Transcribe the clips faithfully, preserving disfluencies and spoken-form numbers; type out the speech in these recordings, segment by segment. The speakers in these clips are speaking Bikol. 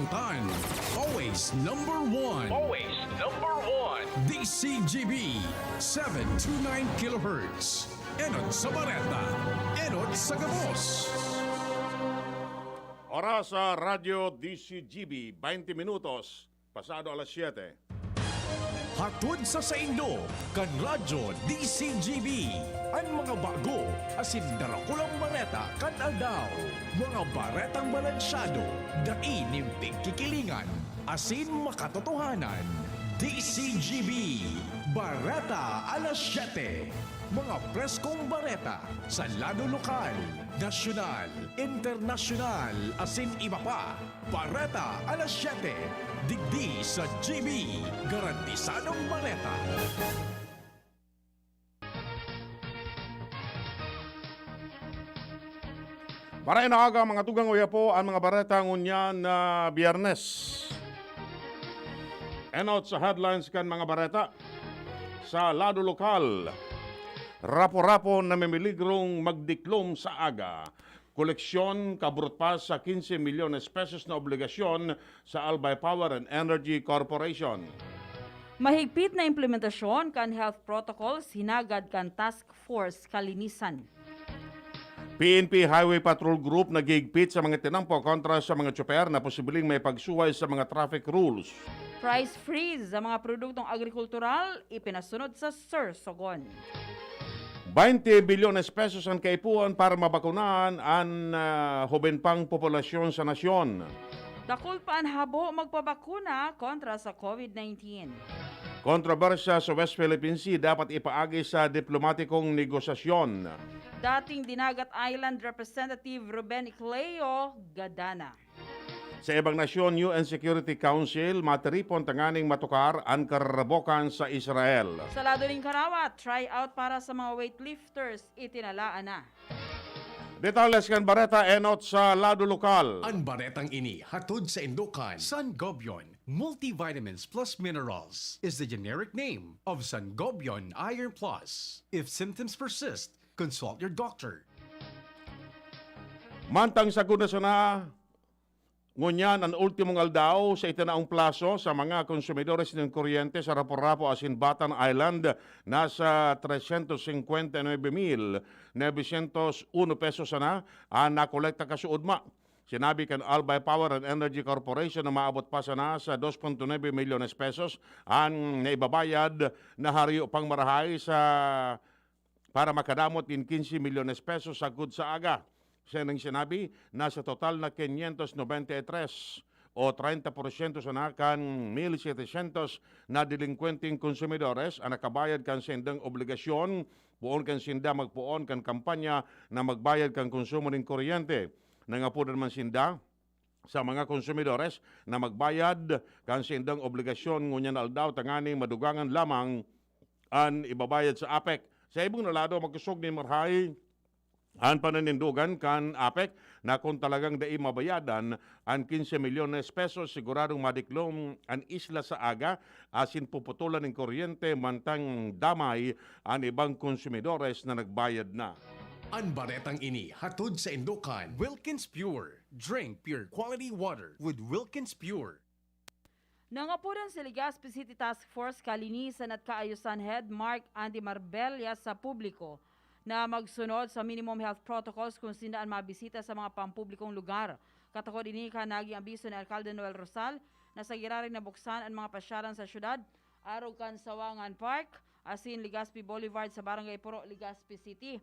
Tan, always number one. Always number one. D C G B, seven two nine kilohertz. Enot sa Bareta, enot sa gabos. Oras sa Radyo D C G B, baynte minutos pasado alas siyete. Hatod sa saindo, kan Radyo D C G B, an mga bago asin darakulang bareta kan aldaw. Mga baretang balansyado, dai nin pigkikilingan, asin makatotohanan. D C G B, Bareta alas siyete. Mga preskong bareta sa lado lokal, nasyonal, internasyonal, asin iba pa. Bareta alas siyete, digdi sa G B, garantisadong bareta. Maray na aga, mga tugang, uya po an mga bareta ngunyan na Biyernes. Enot sa headlines kan mga bareta. Sa lado lokal, rapo-rapo namimiligrong magdiklom sa aga. Koleksyon, kaburot pa sa quince milyones pesos na obligasyon sa Albay Power and Energy Corporation. Mahigpit na implementasyon kan health protocols hinagad kan Task Force Kalinisan. P N P Highway Patrol Group naghihigpit sa mga tinampo kontra sa mga tsoper na posibleng may pagsuway sa mga traffic rules. Price freeze sa mga produktong agrikultural ipinasunod sa Sorsogon. Baynte bilyones pesos an kaipuhan para mabakunahan an, ah, hoben pang populasyon sa nasyon. Dakul pa an habo magpabakuna kontra sa COVID nineteen. Kontrobersya sa West Philippine Sea dapat ipaagi sa diplomatikong negosasyon. Dating Dinagat Island Representative Ruben Icleo, gadana. Sa ibang nasyon, U N Security Council matiripon tanganing matukar an kararabokan sa Israel. Sa lado nin karawat, tryout para sa mga weightlifters itinalaan na. Detalles kan bareta enot sa lado lokal. An baretang ini hatod saindo kan Sangobion Multivitamins Plus Minerals is the generic name of Sangobion Iron Plus. If symptoms persist, consult your doctor. Mantang sagkod na sana ngunyan an ultimong aldaw sa itinaong plaso sa mga konsumidores nin kuryente sa Rapu-Rapu asin Batan Island, nasa trescientos cincuenta y nueve mil novecientos uno pesos sana an nakolekta kasuodma. Sinabi kan Albay Power and Energy Corporation na maabot pa sana sa dos punto nuebe milyones pesos an naibabayad na harayo pang marahay sa para makadamot nin quince milyones pesos sagkod sa aga. Siya nang sinabi na sa total na quinientos noventa y tres o treinta por ciento sana kan mil setecientos na delinkwenteng konsumidores an nakabayad kan saindang obligasyon, poon kan sinda magpoon kan kampanya na magbayad kan konsumo nin kuryente. Nangapodan man sinda sa mga konsumidores na magbayad kan saindang obligasyon ngunyan na aldaw tanganing madugangan lamang an ibabayad sa APEC. Sa ibong na lado, makosog nin marahay an pananindogan kan APEC na kun talagang dai mabayadan an quince milyones pesos, siguradong madiklom an isla sa aga asin puputolan nin kuryente mantang damay an ibang konsumidores na nagbayad na. An baretang ini hatod saindo kan Wilkins Pure. Drink pure quality water with Wilkins Pure. Nangapodan si Legazpi City Task Force Kalinisan at Kaayusan Head Mark Andy Marbella sa publiko na magsunod sa minimum health protocols kun sinda an mabisita sa mga pampublikong lugar. Katakod ini kan naging abiso ni Alkalde Noel Rosal na sa giraray nabuksan an mga pasyalan sa syudad, arog kan Sawangan Park asin Legazpi Boulevard sa Barangay Puro, Legazpi City.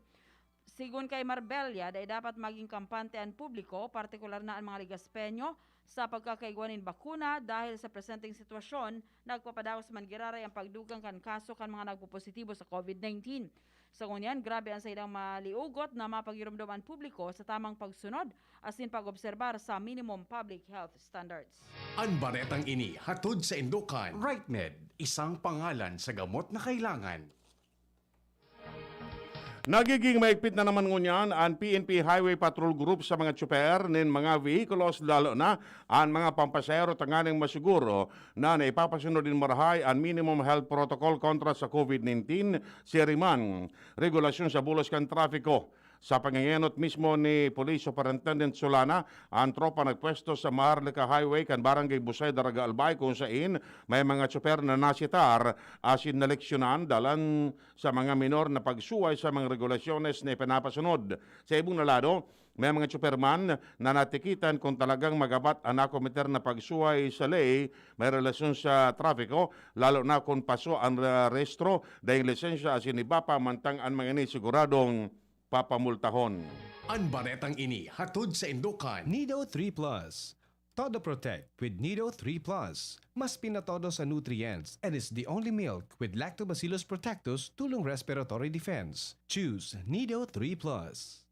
Sigon kay Marbella, dai dapat magin kampante an publiko, partikular na an mga Legazpeño, sa pagkakaigwa nin bakuna dahil sa presenteng sitwasyon, nagpapadaos man giraray an pagdugang kan kaso kan mga nagpopositibo sa COVID nineteen. Sa ngunyan, grabe an saindang maliugot na mapagiromdom an publiko sa tamang pagsunod asin pag-obserbar sa minimum public health standards. An baretang ini hatod saindo kan Rightmed, isang pangalan sa gamot na kailangan. Nagiging mahigpit na naman ngunyan an P N P Highway Patrol Group sa mga tsuper nin mga vehikulos, lalo na an mga pampasahero, tanganing masiguro na naipapasunod nin marahay an minimum health protocol kontra sa COVID nineteen, siring man regulasyon sa bulos kan trapiko. Sa pangengenot mismo ni Police Superintendent Solana, ang tropa nagpwesto sa Maharlika Highway kan Barangay Busay, Daraga, Albay, kung sain may mga tsoper na nasitar asin naleksyonan dalan sa mga minor na pagsuway sa mga regulasyones na ipinapasunod. Sa ibong na lado, may mga tsoper man na natikitan kung talagang magabat ang nakometer na pagsuway sa ley may relasyon sa trapiko, lalo na kung paso ang rehistro, daing lisensya asin iba pa, mantang an mga ini siguradong papamultahon. An baretang ini hatod sa Indokan. Nido three Plus. Todo Protect with Nido three Plus. Mas pinatodo sa nutrients and is the only milk with Lactobacillus protectus, tulong respiratory defense. Choose Nido three Plus.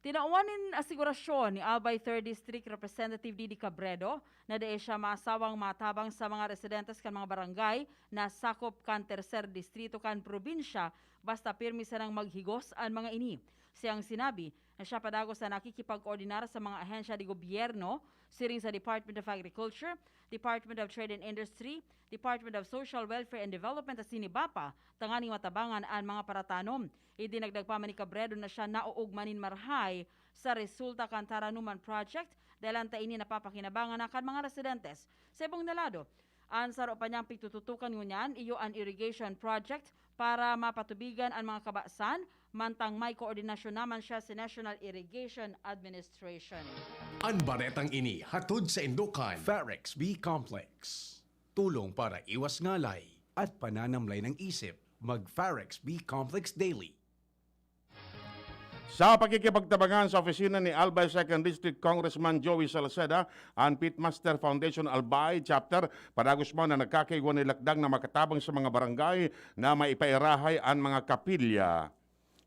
Tinawan nin asigurasyon ni Albay Third District Representative Didi Cabredo na dai siya maasawang matabang sa mga residentes kan mga barangay na sakop kan Tercer Distrito kan probinsya, basta pirmi sanang maghigos an mga ini. Siyang sinabi na siya padagos na nakikipagkoordinar sa mga ahensya de gobyerno, siring sa Department of Agriculture, Department of Trade and Industry, Department of Social Welfare and Development asin iba pa, tanganing matabangan an mga paratanom. Idinagdag pa man ni Cabredo na siya naoogma nin marahay sa resulta kan Taranuman Project, dahil an taini napapakinabangan na kan mga residentes. Sa ibong na lado, an saro pa niyang pigtututukan ngunyan iyo an irrigation project para mapatubigan an mga kabasan, mantang may koordinasyon naman siya sa National Irrigation Administration. An baretang ini hatod sa Indokan. Farex B Complex. Tulong para iwas ngalay at pananamlay ng isip. Mag Farex B Complex Daily. Sa pakikipagtabangan sa opisina ni Albay Second District Congressman Joey Salceda, an Pitmaster Foundation Albay Chapter padagos man na nagkakaigwa nin lakdang na makatabang sa mga barangay na maipairahay an mga kapilya.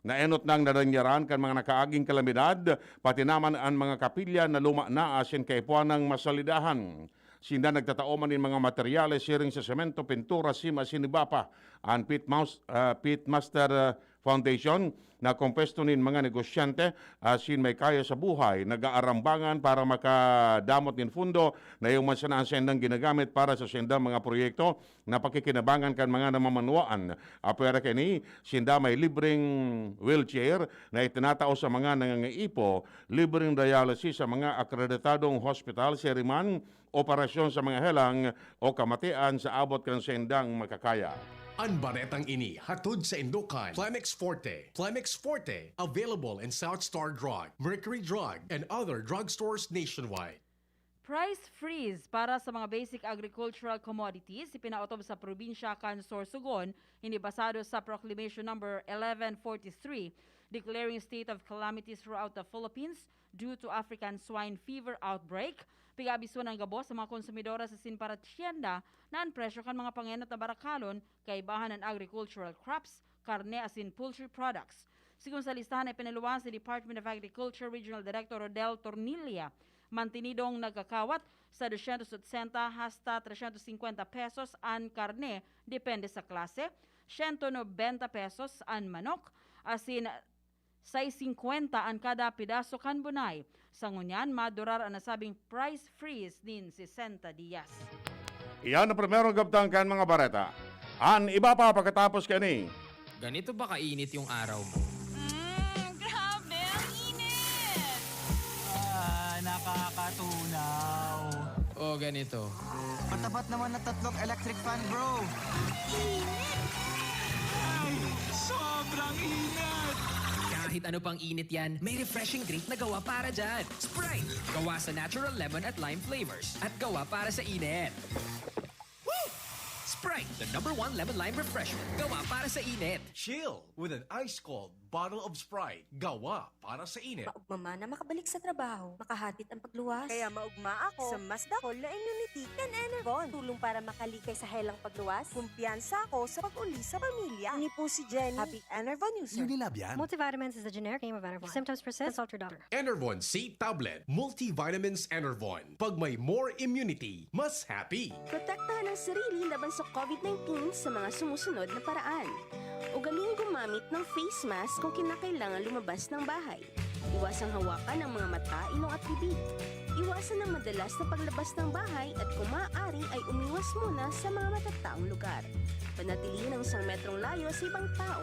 Naenot nang nadangyaran kan mga nakaaging kalamidad, pati naman an mga kapilya na luma na asin kaipuhan nang masalidahan. Sinda nagtatao man nin mga materyales siring sa semento, pintura, sima asin iba pa. An Pit Mouse, ah, Pit Master, ah, Foundation na kompuesto nin mga negosyante asin may kaya sa buhay, nag-aarambangan para makadamot nin fundo na iyo man sana an saindang ginagamit para sa saindang mga proyekto na pakikinabangan kan mga namamanwaan. Apwera kaini, sinda may libreng wheelchair na itinatao sa mga nangangaipo, libreng dialysis sa mga akreditadong hospital, siring man operasyon sa mga helang o kamatian sa abot kan saindang makakaya. An baretang ini hatod sa Indokan. Plemex Forte. Plemex Forte, available in South Star Drug, Mercury Drug, and other drugstores nationwide. Price freeze para sa mga basic agricultural commodities ipinaotob sa probinsya kan Sorsogon, ini basado sa Proclamation Number eleven forty-three, declaring state of calamity throughout the Philippines due to African swine fever outbreak. Pig-aabisuhan an gabos sa mga konsumidor asin paratyenda na an presyo kan mga pangenot na barakalon kaibahan an agricultural crops, karne asin poultry products. Sigon sa listahan na ipinaluwas ni Department of Agriculture Regional Director Rodel Tornilla, mantinidong nagkakawat sa dosyentos otsenta hasta tresyentos singkwenta pesos an karne, depende sa klase, siyento nobenta pesos an manok, asin sais singkwenta an kada pidaso kan bunay. Sa ngunyan, madurar an nasabing price freeze nin sesenta diyas. Iyan ang primerong kabtang kan mga bareta. An iba pa pakatapos kani. Ganito ba kainit yung araw mo? Mm, grabe, ang init! Ah, nakakatunaw. O ganito. Matapat naman na tatlong electric fan, bro. Ay, sobrang init! Kahit ano pang init yan, may refreshing drink na gawa para dyan. Sprite! Gawa sa natural lemon at lime flavors. At gawa para sa init. Woo! Sprite, the number one lemon lime refreshment. Gawa para sa init. Chill with an ice cold bottle of Sprite. Gawa para sa init. Maugma man na makabalik sa trabaho, makahadit ang pagluwas. Kaya maugma ako sa mas dakol na immunity kan Enervon. Tulong para makalikay sa helang pagluwas. Kumpiyansa ako sa pag-uli sa pamilya. Ini po si Jenny. Happy Enervon user. Unilab yan. Multivitamins is the generic name of Enervon. If symptoms persist, consult your doctor. Enervon C Tablet. Multivitamins Enervon. Pag may more immunity, mas happy. Protektahan ang sarili laban sa COVID nineteen sa mga sumusunod na paraan. Ugaliing gumamit ng face mask kung kinakailangan lumabas ng bahay. Iwasang hawakan ang mga mata, ilong at bibig. Iwasan ang madalas na paglabas ng bahay at kung maaari ay umiwas muna sa mga matataong lugar. Panatilihin ang isang metrong layo sa ibang tao.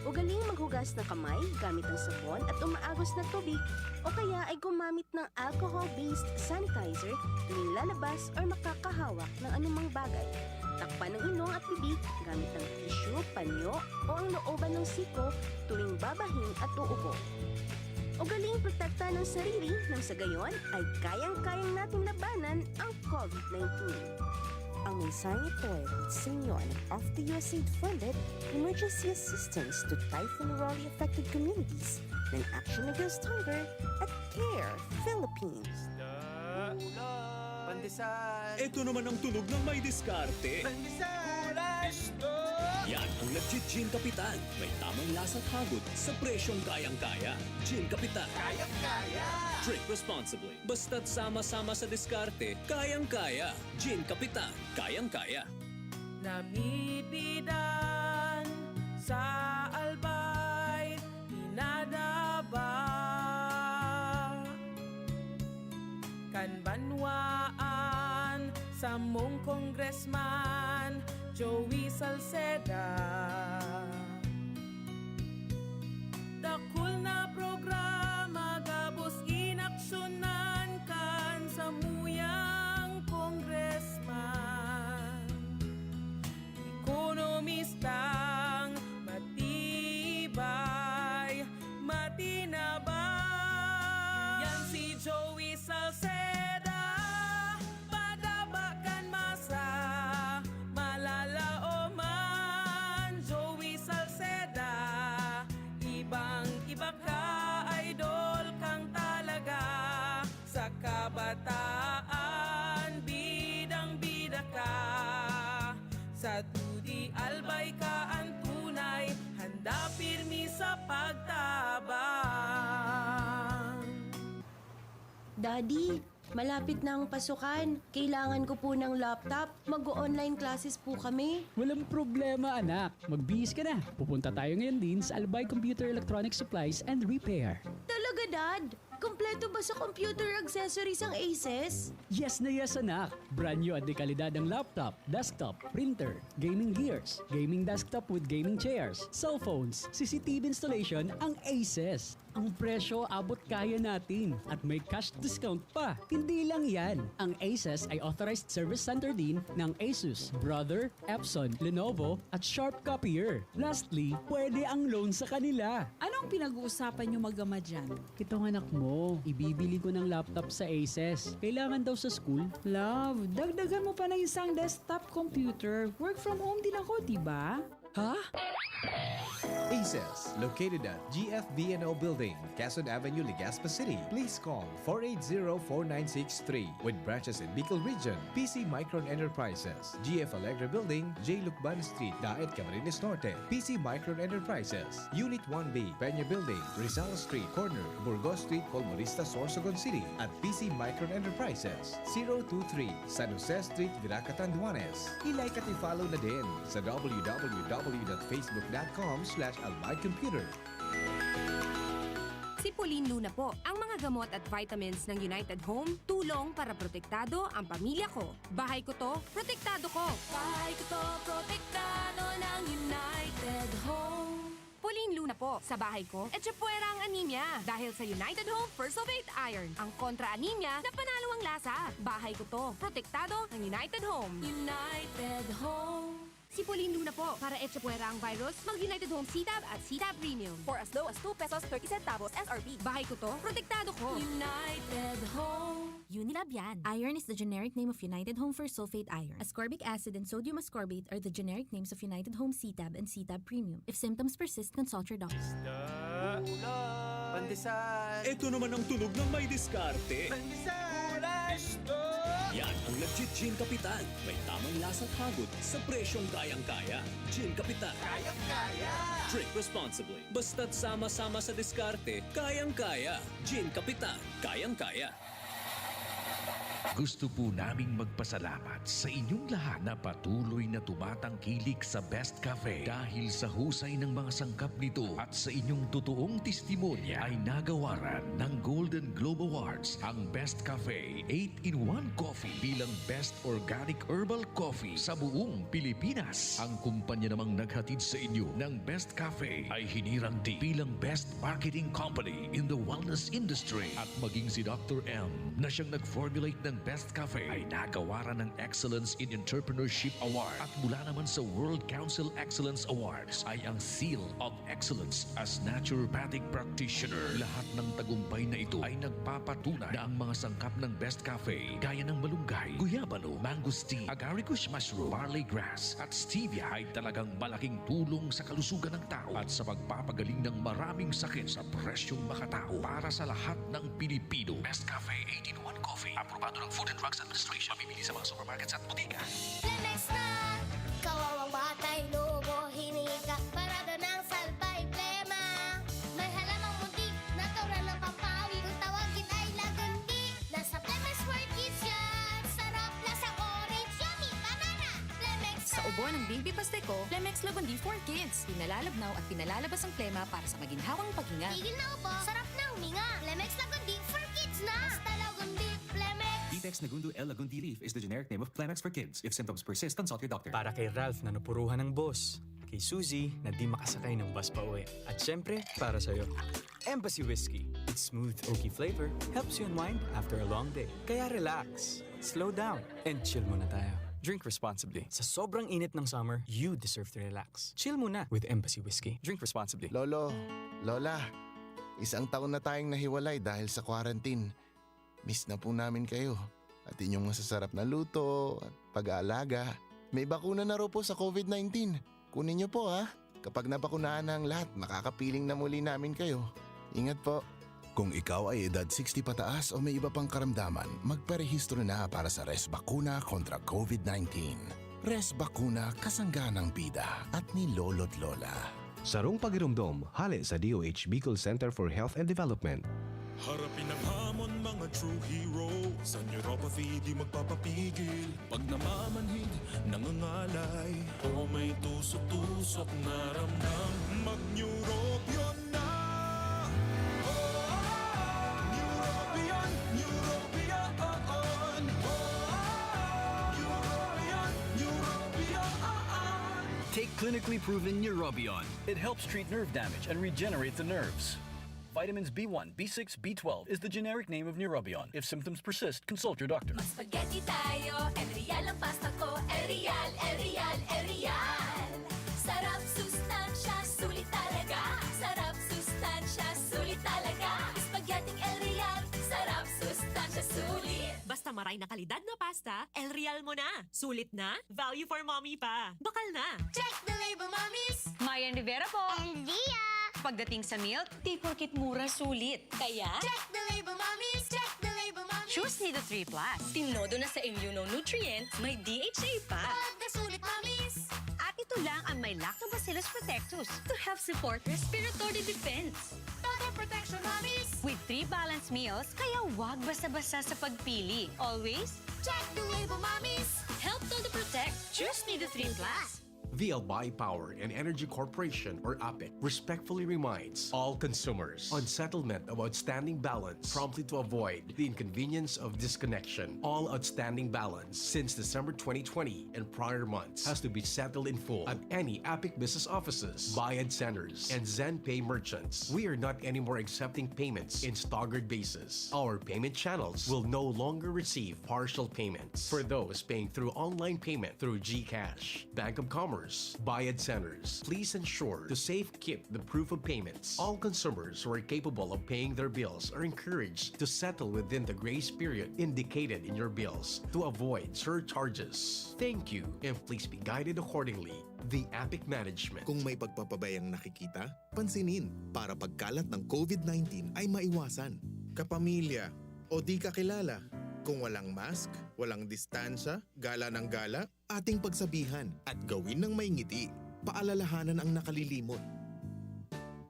Ugaling maghugas ng kamay gamit ang sabon at umaagos na tubig o kaya ay gumamit ng alcohol-based sanitizer tuwing lalabas or makakahawak ng anumang bagay. Takpan ang ilong at bibig gamit ng tissue, panyo o ang looban ng siko tuwing babahin at uubo. Ugaling protektahan ang sarili nang sa gayon ay kayang-kayang nating labanan ang COVID nineteen. Ang mensaheng ito ay hatid sa inyo ng Off the U S A funded Emergency Assistance to Typhoon Raleigh Affected Communities ng Action Against Hunger at CARE Philippines. Pandesal! Ito naman ang tunog ng may diskarte. Pandesal! Yan ang legit Gin Kapitan. May tamang lasa at hagod sa presyong kayang-kaya. Gin Kapitan. Kayang-kaya! Drink responsibly. Basta't sama-sama sa diskarte, kayang-kaya. Gin Kapitan. Kayang-kaya. Namibidan sa Albay, pinadaba kan banwaan samong Congressman Joey Salceda. Dakul na programa gabos inaksyonan kan samuyang Congressman. Ekonomistang matibay, matinabang. Yan si Joey Salceda, padaba kan masa, malalaoman. Joey Salceda, ibang-iba ka, idol kang talaga. Sa kabataan, bidang-bida ka. Sa dudi, albay ka an tunay, handa pirmi sa pagtabang. Daddy, malapit na ang pasukan. Kailangan ko po ng laptop. Mag-online classes po kami. Walang problema, anak. Magbihis ka na. Pupunta tayo ngayon din sa Albay Computer Electronic Supplies and Repair. Talaga, Dad? Kompleto ba sa computer accessories ang Aces? Yes na yes, anak! Brand new at de kalidad ang laptop, desktop, printer, gaming gears, gaming desktop with gaming chairs, cellphones, C C T V installation ang Aces. Ang presyo abot kaya natin at may cash discount pa. Hindi lang yan, ang Aces ay authorized service center din ng Asus, Brother, Epson, Lenovo at Sharp Copier. Lastly, pwede ang loan sa kanila. Anong pinag-uusapan niyo mag-ama dyan? Itong anak mo, ibibili ko ng laptop sa Aces. Kailangan daw sa school. Love, dagdagan mo pa ng isang desktop computer. Work from home din ako, di ba? Ha? Aces, located at G F B N O Building, Quezon Avenue, Legazpi City. Please call four eight zero, four nine six three. With branches in Bicol Region, P C Micron Enterprises, G F Allegra Building, J Lucban Street, Daet, Camarines Norte. P C Micron Enterprises, Unit one B, Peña Building, Rizal Street, corner, Burgos Street, Colmonista, Sorsogon City. At P C Micron Enterprises, zero two three, San Jose Street, Virac, Catanduanes. I-like at i-follow na din sa W W W dot facebook dot com slash albay computer. Si Pauline Luna po. Ang mga gamot at vitamins ng United Home, tulong para protektado ang pamilya ko. Bahay ko to, protektado ko. Bahay ko to, protektado ng United Home. Pauline Luna po. Sa bahay ko, etchepuera ang anemia. Dahil sa United Home First of Eight Iron, ang kontra anemia na panalo ang lasa. Bahay ko to, protektado ng United Home. United Home. Si Pauline Luna po para etchepuera ang virus, mag United Home C-Tab at C-Tab Premium. For as low as two pesos thirty centavos S R P. Bahay ko to, protektado ko. United Home. Unilab yan. Iron is the generic name of United Home First Sulfate Iron. Ascorbic acid and sodium ascorbate are the generic names of United Home C-Tab and C-Tab Premium. If symptoms persist, consult your doctor. Pandesal! Ito naman ang tunog ng may diskarte. Pandesal! Yan ang legit Gin Kapitan. May tamang lasa at hagod sa presyong kayang-kaya. Gin Kapitan. Kayang-kaya! Drink responsibly. Basta't sama-sama sa diskarte, kayang-kaya. Gin Kapitan. Kayang-kaya. Gusto po naming magpasalamat sa inyong lahat na patuloy na tumatangkilik sa Best Cafe. Dahil sa husay ng mga sangkap nito at sa inyong totoong testimonya, ay nagawaran ng Golden Globe Awards ang Best Cafe eight-in-one Coffee bilang Best Organic Herbal Coffee sa buong Pilipinas. Ang kumpanya namang naghatid sa inyo ng Best Cafe ay hinirang din bilang Best Marketing Company in the Wellness Industry. At maging si Doctor M na siyang nag-formulate ng Best Cafe ay nagawaran ng Excellence in Entrepreneurship Award. At mula naman sa World Council Excellence Awards ay ang Seal of Excellence as Naturopathic Practitioner. Lahat ng tagumpay na ito ay nagpapatunay na ang mga sangkap ng Best Cafe, gaya ng malunggay, guyabano, mangosteen, agaricus mushroom, barley grass, at stevia, ay talagang malaking tulong sa kalusugan ng tao at sa pagpapagaling ng maraming sakit sa presyong makatao para sa lahat ng Pilipino. Best Cafe eight-in-one Coffee, aprobado ng Food and Drugs Administration. Mabibili sa mga supermarkets at botika. Plemex na! Kawawang batay, lobo, hinika, parada ng salbay, plema. May halamang muntik, natural na pampawi. Kung tawagin ay lagundi, nasa Plemex for Kids yan. Sarap, lasang orange, yummy, banana. Plemex Sa ubo ng Bimbi Pasteco, Plemex Lagundi for Kids. Pinalalabnaw at pinalalabas ang plema para sa maginhawang paghinga. Tigil na ubo, sarap na huminga. Plemex Lagundi for Kids na. Basta Lagundi, Plemex. Bimbi Pasteco Lagundi leaf is the generic name of Plemex for Kids. If symptoms persist, consult your doctor. Para kay Ralph na napuruhan ng boss. Kay Suzy na di makasakay ng bus pa uwi. At syempre, para sa'yo. Embassy Whiskey. Its smooth, oaky flavor helps you unwind after a long day. Kaya relax, slow down, and chill muna tayo. Drink responsibly. Sa sobrang init ng summer, you deserve to relax. Chill muna with Embassy Whiskey. Drink responsibly. Lolo, Lola, isang taon na tayong nahiwalay dahil sa quarantine. Miss na po namin kayo. At inyong masasarap na luto at pag-aalaga. May bakuna na raw po sa COVID nineteen. Kunin niyo po ha. Kapag nabakunahan na ang lahat, makakapiling na muli namin kayo. Ingat po. Kung ikaw ay edad sixty pataas o may iba pang karamdaman, magparehistro na para sa Res Bakuna kontra COVID nineteen. Res Bakuna, kasangga ng bida at ni Lolo't Lola. Sarong pagiromdom, hale sa D O H Bicol Center for Health and Development. Harapin ang hamon, mga true hero. Sa neuropathy di magpapapigil. Pag namamanhid, nangangalay, o may tusok-tusok na ramdam, mag-neurobion na. Oh, neurobion, neurobion. Oh, neurobion, neurobion. Take clinically proven Neurobion. It helps treat nerve damage and regenerate the nerves. Vitamins B one, B six, B twelve is the generic name of Neurobion. If symptoms persist, consult your doctor. Spaghetti tayo, El Real ang pasta ko. El Real, El Real, El Real. Sarap, sustansya, sulit talaga. Sarap, sustansya, sulit talaga. Spaghetti El Real. Sarap, sustansya, sulit. Basta maray na kalidad na pasta, El Real mo na. Sulit na, value for mommy pa. Bakal na! Check the label, mommies! Mayan Rivera po. And Dia! Pagdating sa milk, di porkit mura, sulit. Kaya, Check the label, mommies! Check the label, mommies! Choose Nido three plus. Tinodo na sa immunonutrient, may D H A pa. Pagkasulit, mommies! At ito lang ang may Lactobacillus protectus to help support respiratory defense. Todo protection, mommies! With three balanced meals, kaya wag basta-basta sa pagpili. Always, Check the label, mommies! Help todo protect. Choose Nido three plus. The Albay Power and Energy Corporation, or APEC, respectfully reminds all consumers on settlement of outstanding balance promptly to avoid the inconvenience of disconnection. All outstanding balance since December twenty twenty and prior months has to be settled in full at any APEC business offices, Bayad Centers, and ZenPay merchants. We are not anymore accepting payments in staggered basis. Our payment channels will no longer receive partial payments. For those paying through online payment through GCash, Bank of Commerce, Bayad Centers, please ensure to safekeep the proof of payments. All consumers who are capable of paying their bills are encouraged to settle within the grace period indicated in your bills to avoid surcharges. Thank you, and please be guided accordingly. The APEC Management. Kung may pagpapabayang nakikita, pansinin para pagkalat ng COVID nineteen ay maiwasan. Kapamilya o di kakilala, kung walang mask, walang distansya, gala ng gala, ating pagsabihan at gawin ng may ngiti. Paalalahanan ang nakalilimot.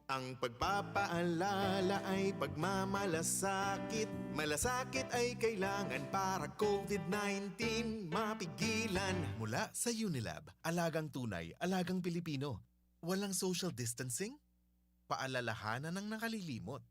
Ang pagpapaalala ay pagmamalasakit. Malasakit ay kailangan para covid nineteen mapigilan. Mula sa Unilab, alagang tunay, alagang Pilipino. Walang social distancing? Paalalahanan ng nakalilimot.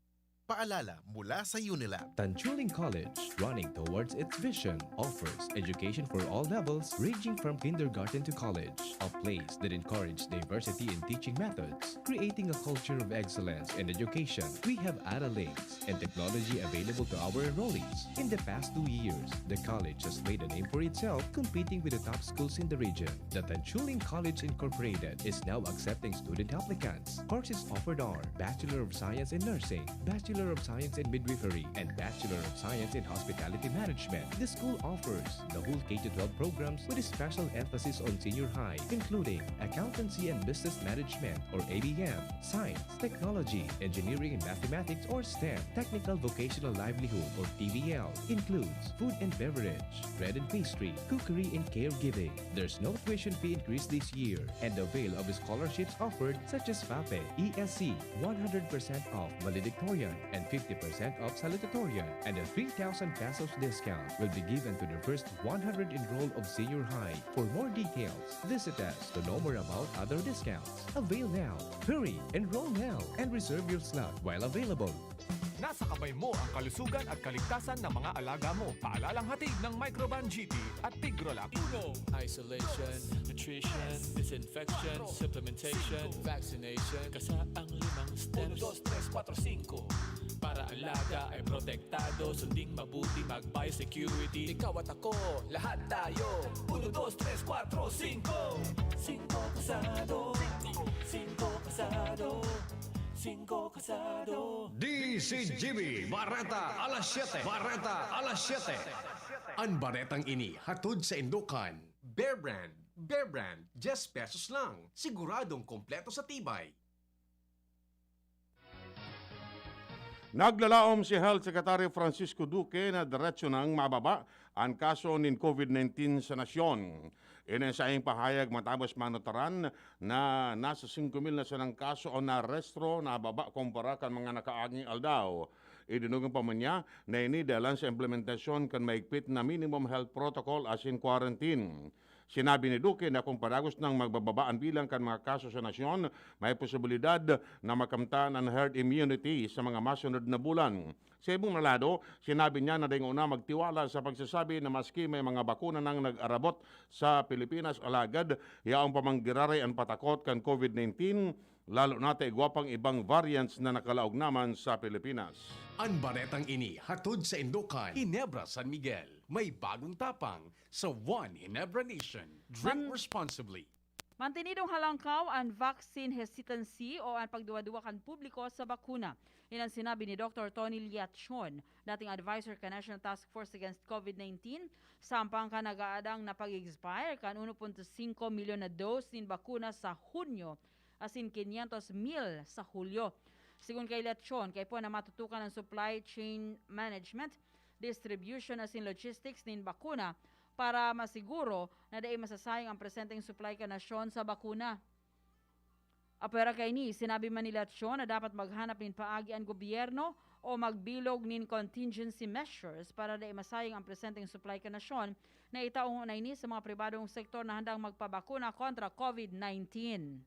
Paalala mula sa Unilab. Tanchuling College, running towards its vision, offers education for all levels, ranging from kindergarten to college, a place that encourages diversity in teaching methods, creating a culture of excellence in education. We have Ara links and technology available to our enrollees. In the past two years, the college has made a name for itself, competing with the top schools in the region. The Tanchuling College Incorporated is now accepting student applicants. Courses offered are Bachelor of Science in Nursing, Bachelor of Science in Midwifery, and Bachelor of Science in Hospitality Management. The school offers the whole K to twelve programs with a special emphasis on senior high, including Accountancy and Business Management or A B M, Science, Technology, Engineering and Mathematics or STEM, Technical Vocational Livelihood or T V L, includes food and beverage, bread and pastry, cookery and caregiving. There's no tuition fee increase this year, and avail of scholarships offered such as FAPE, E S C, one hundred percent off valedictorian and fifty percent off salutatorian, and a three thousand pesos discount will be given to the first one hundred enrolled of senior high. For more details, visit us to know more about other discounts. Avail now. Hurry! Enroll now and reserve your slot while available. Nasa kamay mo ang kalusugan at kaligtasan ng mga alaga mo. Paalalang hatid ng Microban G T at Tigrolac. Uno. Isolation, nutrition, disinfection, supplementation, vaccination. Kasaang limang steps. Uno, dos, tres, kuwatro, singko. Para alaga ay protektado, sunding mabuti, mag-biosecurity. Ikaw at ako, lahat tayo. Uno, dos, tres, kuwatro, singko. Singko kasado. Singko kasado. Singko kasado. D C G B, Bareta alas siyete. Bareta alas siyete. An baretang ini hatod sa Indokan. Bear Brand. Bear Brand, diyes pesos lang. Siguradong kompleto sa tibay. Naglalaom si Health Secretary Francisco Duque na diretso nang mababa an kaso nin covid nineteen sa nasyon. Ini an saiyang pahayag matapos manutaran na nasa singko mil na sanang kaso an naarestro na baba kumpara kan mga nakaaging aldaw. Idinugang pa man niya na ini dalan sa implementasyon kan mahigpit na minimum health protocol asin quarantine. Sinabi ni Duque na kung padagos nang magbababa an bilang kan mga kaso sa nasyon, may posibilidad na makamtan an herd immunity sa mga masunod na bulan. Sa ibong na lado, sinabi niya na dai ngona magtiwala sa pagsasabi na maski may mga bakuna nang nag-arabot sa Pilipinas, alagad yaon pa man giraray an patakot kan covid nineteen, lalo na ta igwa pang ibang variants na nakalaog naman sa Pilipinas. An baretang ini hatod sa Indokan, Ginebra San Miguel. May bagong tapang sa One Ginebra Nation. Drink Man- responsibly. Mantinidong halangkaw an vaccine hesitancy o an pagduwa-duwa kan publiko sa bakuna. Yan ang sinabi ni Doktor Tony Liachon, dating adviser kan National Task Force Against covid nineteen, sampang kan nag-aadang na pag-expire kan uno punto singko milyon na dose nin bakuna sa Hunyo, asin quinientos mil sa Hulyo. Sigon kay Liachon, kaipuhan na matutukan ang supply chain management, distribution asin logistics nin bakuna para masiguro na dai masasayang ang presenteng supply kan nasyon sa bakuna. Apwera kaini, sinabi man ni Liachon na dapat maghanap nin paagi an gobyerno o magbilog nin contingency measures para dai masayang ang presenteng supply kan nasyon na itao ngona ini sa mga pribadong sektor na handang magpabakuna kontra covid nineteen.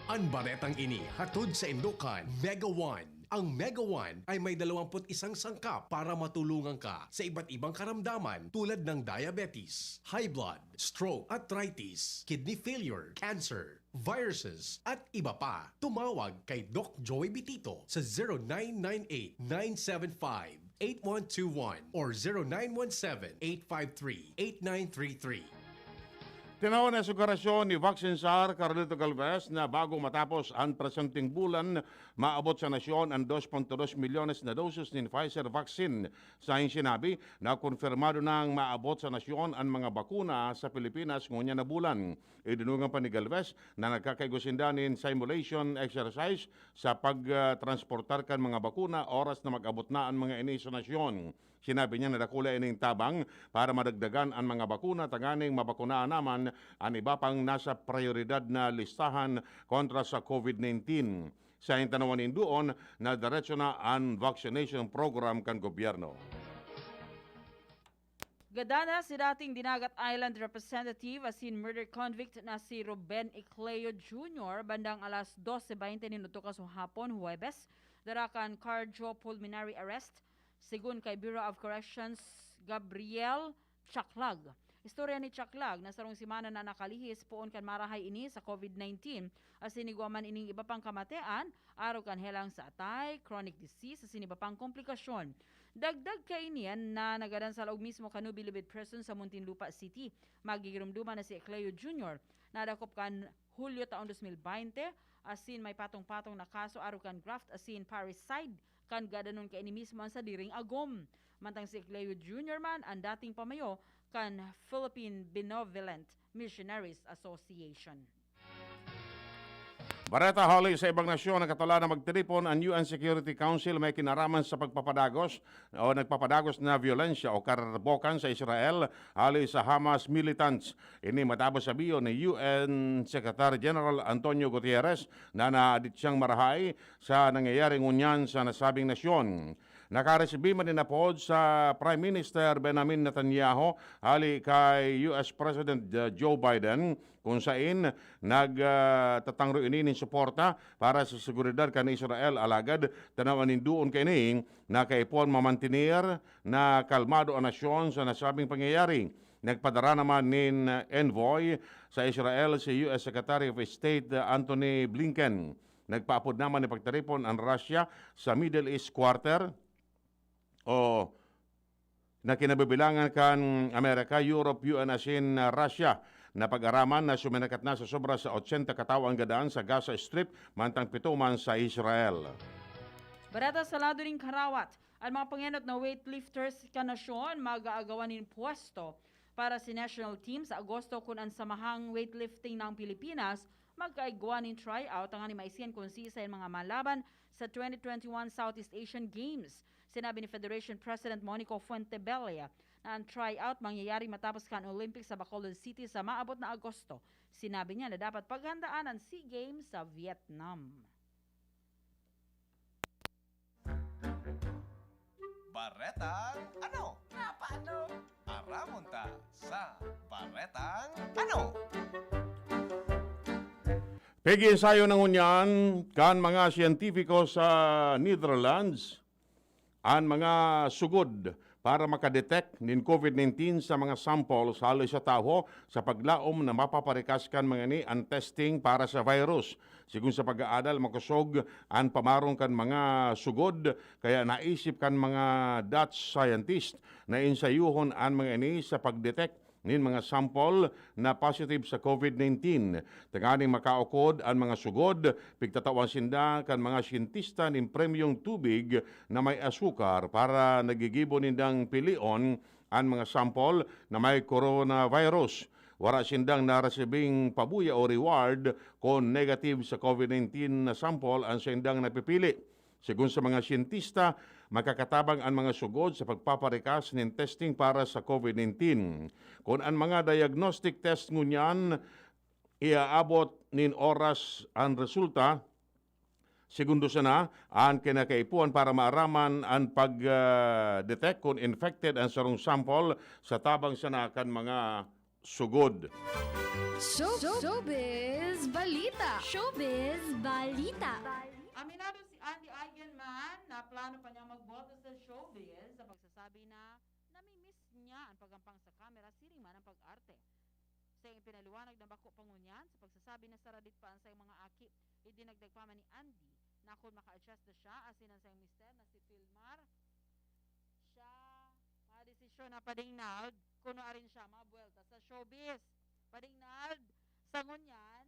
An baretang ini hatod sa Indokan, Mega One. Ang Mega One ay may dalawampu't isang sangkap para matulungan ka sa iba't ibang karamdaman tulad ng diabetes, high blood, stroke, arthritis, kidney failure, cancer, viruses, at iba pa. Tumawag kay Doc Joey Bitito sa zero nine nine eight, nine seven five, eight one two one or zero nine one seven, eight five three, eight nine three three. Tinawan na sugarasyon ni Vaccine Czar Carlito Galvez na bago matapos an presenteng bulan, maabot sa nasyon an dos punto dos milyones na doses nin Pfizer vaccine. Saing sinabi na konfirmado nang maabot sa nasyon an mga bakuna sa Pilipinas ngunyan na bulan. Idinugang pa ni Galvez na nagkakaigo sinda nin simulation exercise sa pagtransportar kan mga bakuna oras na mag-abot na an mga ini sa nasyon. Sinabi niya na dakula ining tabang para madagdagan an mga bakuna tanganing mabakunaan naman an iba pang nasa prayoridad na listahan kontra sa covid nineteen. Sa tanawan nin duon na diretso na an vaccination program kan gobyerno. Gadan na si dating Dinagat Island Representative asin murder convict na si Ruben Ecleo Junior bandang alas dose baynte nin udto kasuhapon, Huwebes, dara kan cardiopulmonary arrest, segun kay Bureau of Corrections Gabriel Chaklag. Istorya ni Chaklag na sarong semana na nakalihis poon kan marahay ini sa covid nineteen, asin igwa man ining iba pang kamatean, arog kan helang sa atay, chronic disease, asin iba pang komplikasyon. Dagdag kaini na nagadan sa laog mismo kan Nubi Lubid Prison sa Muntinlupa City. Magigiromdoman na si Ecleo Junior, nadakop kan Hulyo taon dos mil baynte, asin may patong-patong na kaso arog kan graft asin parricide, kan gadanon kaini mismo an sadiring agom. Mantang si Ecleo Junior man an dating pamayo kan Philippine Benevolent Missionaries Association. Bareta hali sa ibang nasyon, nakatola na magtiripon an U N Security Council may kinaraman sa pagpapadagos o nagpapadagos na byolensya o kararbokan sa Israel hali sa Hamas militants. Ini matapos sabiyon ni U N Secretary General Antonio Guterres na naadit siyang marahay sa nangyayari ngunyan sa nasabing nasyon. Nakaresibi man nin apod sa Prime Minister Benjamin Netanyahu hali kay U S President, uh, Joe Biden, kung sain nag, ah, tatangro ini nin suporta para sa seguridad kan Israel. Alagad tanawan nin duon kaini na kaipuhan mamantener na kalmado an nasyon sa nasabing pangyayari. Nagpadara naman nin envoy sa Israel si U S Secretary of State Antony Blinken. Nagpaapod naman ni pagtiripon an Russia sa Middle East Quarter o na kinabibilangan kan Amerika, Europe, U N asin Russia na pag-araman na suminakat na sa sobra sa otsenta katawo an gadan sa Gaza Strip, mantang pito man sa Israel. Bareta sa lado nin karawat, an mga pangenot na weightlifters kan nasyon mag-aagawan nin pwesto para sa national team sa Agosto, kun an samahang weightlifting ng Pilipinas magkaigwa nin tryout tanganing maisihan kun siisay an mga malaban sa twenty twenty-one Southeast Asian Games. Sinabi ni Federation President Monico Fuentebella na ang tryout mangyayari matapos kan Olympics sa Bacolod City sa maabot na Agosto. Sinabi niya na dapat paghandaan ang SEA Games sa Vietnam. Baretang ano? Nga paano? Aramon ta sa Baretang ano? Pig-ensayo na ngunyan kan mga siyentipiko sa Netherlands an mga sugod para makadetect nin covid nineteen sa mga samples haloy sa tawo sa paglaom na mapaparikas kan mga ini an testing para sa virus. Sigon sa pag-aadal, makosog an pamaron kan mga sugod, kaya naisip kan mga Dutch scientist na ensayuhon an mga ini sa pag-detect nin mga sample na positive sa covid nineteen. Tanganing makaukod an mga sugod, pigtatawan sinda kan mga siyentista nin premyong tubig na may asukar para nagigibo nindang pilion an mga sample na may coronavirus. Wara sindang naresibing pabuya o reward kun negative sa covid nineteen na sample an saindang napipili. Sigon sa mga siyentista, makakatabang an mga sugod sa pagpaparikas nin testing para sa covid nineteen. Kun an mga diagnostic test ngunyan iaabot nin oras an resulta, segundo sana an kinakaipuhan para maaraman an pag, ah, detect kun infected an sarong sample sa tabang sana kan mga sugod. Show, showbiz balita. Showbiz balita. Aminado si Andy Eigenman na plano pa niyang magboto sa showbiz sa pagsasabi na namimiss niya ang pagampang sa kamera siring man ang pag-arte. Sa ipinaliwanag na bako pa ngunyan sa pagsasabi na saradit pa ang sayang mga aki, idinagdag pa man ni Andy na kun maka-adjust na siya asin ang sayang mister na si Philmar, siya madesisyon na pading Nald, kuno arin siya mabuwelta sa showbiz. Pading Nald, sa ngunyan,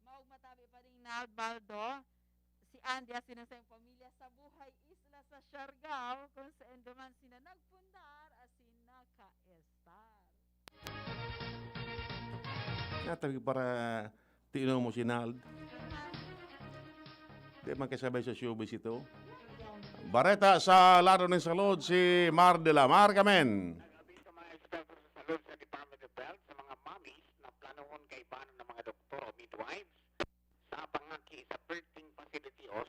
maog matabi pading Nald Baldo, si Andy asin ang sayang pamilya sa Buhay Isla sa Siargao, kung saen duman sina nagpundar asin naka-estar. Natabi para tiinon mo si Nald. Di man kasabay sa showbiz ito. Bareta sa lado nin salud, si Mar de la Mar Gamen. Nag-abiso mga eksperto sa salud sa Department of Health sa mga mommies na planohon kaibahan ng mga doktor o midwives sa pangaki sa birthing facility o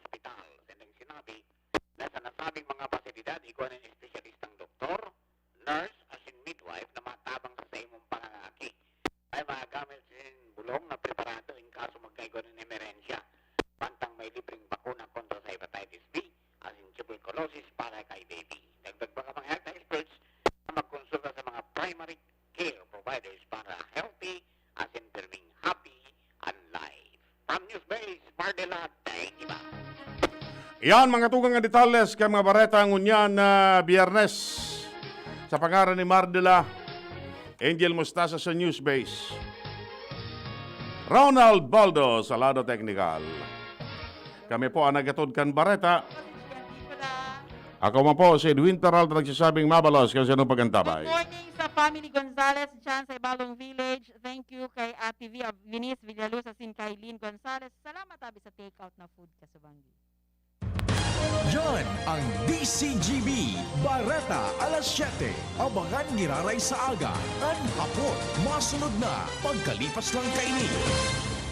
healthy, asin pirming happy an life. From Newsbase, Mardela, thank you ba. Yan, mga tugang nga detalles kan mga bareta ngunyan na Biyernes. Sa pangaran ni Mardela, Angel Mostasa sa Newsbase. Ronald Baldo sa lado teknikal. Kami po ang nagatod kan bareta. Ako man po si Edwin Peralta nagsasabing mabalos kan sinong Good pagantabay. morning sa family Gonzales dyan sa Ibalong Village. Thank you kay Ate Via Venice Villaluz asin kay Lynn Gonzales. Salamat abi sa take out na food kasubanggi. Yan ang D C G B, Bareta alas siyete. Abangan giraray sa aga, an hapon. Masunod na, pagkalipas lang kaini.